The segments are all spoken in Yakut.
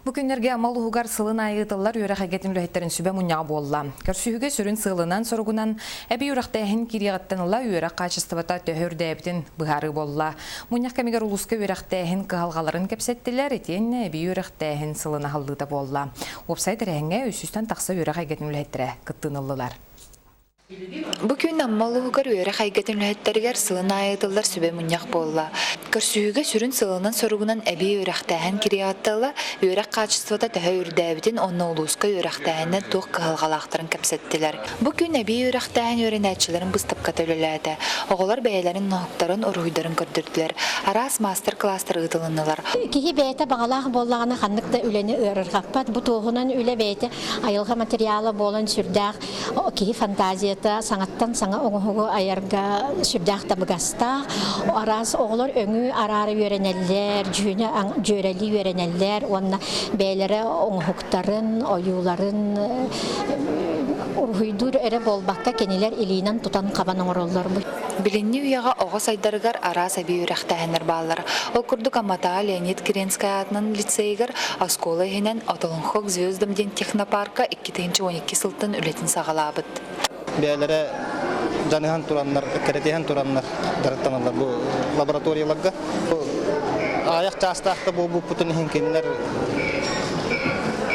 Бу күннэргэ Амма улууһугар сылын аайы ыытыллар үөрэх эйгэтин үлэһиттэрин сүбэ мунньаҕа буолла. Көрсүһүүгэ сүрүн сыалынан-соругунан эбии үөрэхтээһин киириэҕиттэн ыла үөрэх хаачыстыбата төһө үрдээбитин быһаарыы буолла. Мунньах кэмигэр улууска үөрэхтээһин кыһалҕаларын кэпсэттилэр, итиэннэ эбии үөрэхтээһин сылын аһыллыыта буолла. Уопсай тэрээһиҥҥэ 300-тэн тахса үөрэх эйгэтин үлэһиттэрэ кыттыыны ыллылар. Бу күн Амма улууһугар үөрэх эйгэтин үлэһиттэригэр сылын аайы ыытыллар сүбэ мунньах буолла. Көрсүһүүгэ сүрүн сыалынан-соругунан эбии үөрэхтээһин кириэҕиттэ ыла үөрэх хаачыстыбата төһө үрдээбитин уонна улууска үөрэхтээһиннэр туох кыһалҕалаахтарын кэпсэттилэр. Бу күн эбии үөрэхтээһин үөрэнээччилэрин быыстапката үлэлээтэ. Оҕолор бэйэлэрин ноһуктарын, уруһуйдарын көрдөрдүлэр. Араас маастар-кылаастар ыытылыннылар. Киһи бэйэтэ баҕалаах буоллаҕына ханнык да үлэни ыарырҕаппат. Бу туоһунан үлэ бэйэтэ айылҕа материала буолан сүрдээх Киһи фантазията саҥаттан саҥа оҥоһугу айарга сүрдээх табыгастаах. Араас оҕолор өҥү араара үөрэнэллэр, дьүһүнү дьүөрэлии үөрэнэллэр уонна бэйэлэрэ оҥоһуктарын, ойууларын уруһуйдуур эрэ буолбакка, кинилэр илиинэн тутан-хабан оҥороллор. Билиҥҥи үйэҕэ оҕо сайдарыгар араас эбии үөрэхтээһиннэр бааллар. Ол курдук Амматаа Леонид Киренскэй аатынан лицейигэр оскуола иһинэн Отолонхо к звездам диэн технопарка 2012 сылтан үлэтин саҕалаабыт. Бэйэлэрэ дьаныһан тураннар, кэрэтиһэн тураннар дьарыктаналлар бу лабораторияларга. Аҕыйах чаастаах да буолбуппутун иһин кинилэр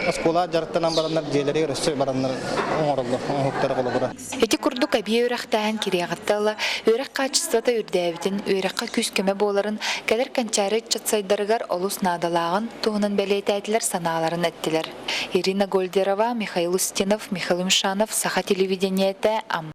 оскуола дьарыктанан бараннар дьиэлэригэр өссө бараннар оҥороллор, оҥоһуктара холобура. Ити курдук эбии үөрэхтээһин кириэҕиттэ ыла үөрэх хаачыстыбата үрдээбитин, үөрэххэ күүс-көмө буоларын, кэлэр кэнчээри ыччат сайдарыгар олус наадалааҕын туһунан бэлиэтээтилэр, санааларын эттилэр. Ирина Гольдерова, Михаил Устинов, Михаил Юмшанов, Саха телевидениетэ, Амма.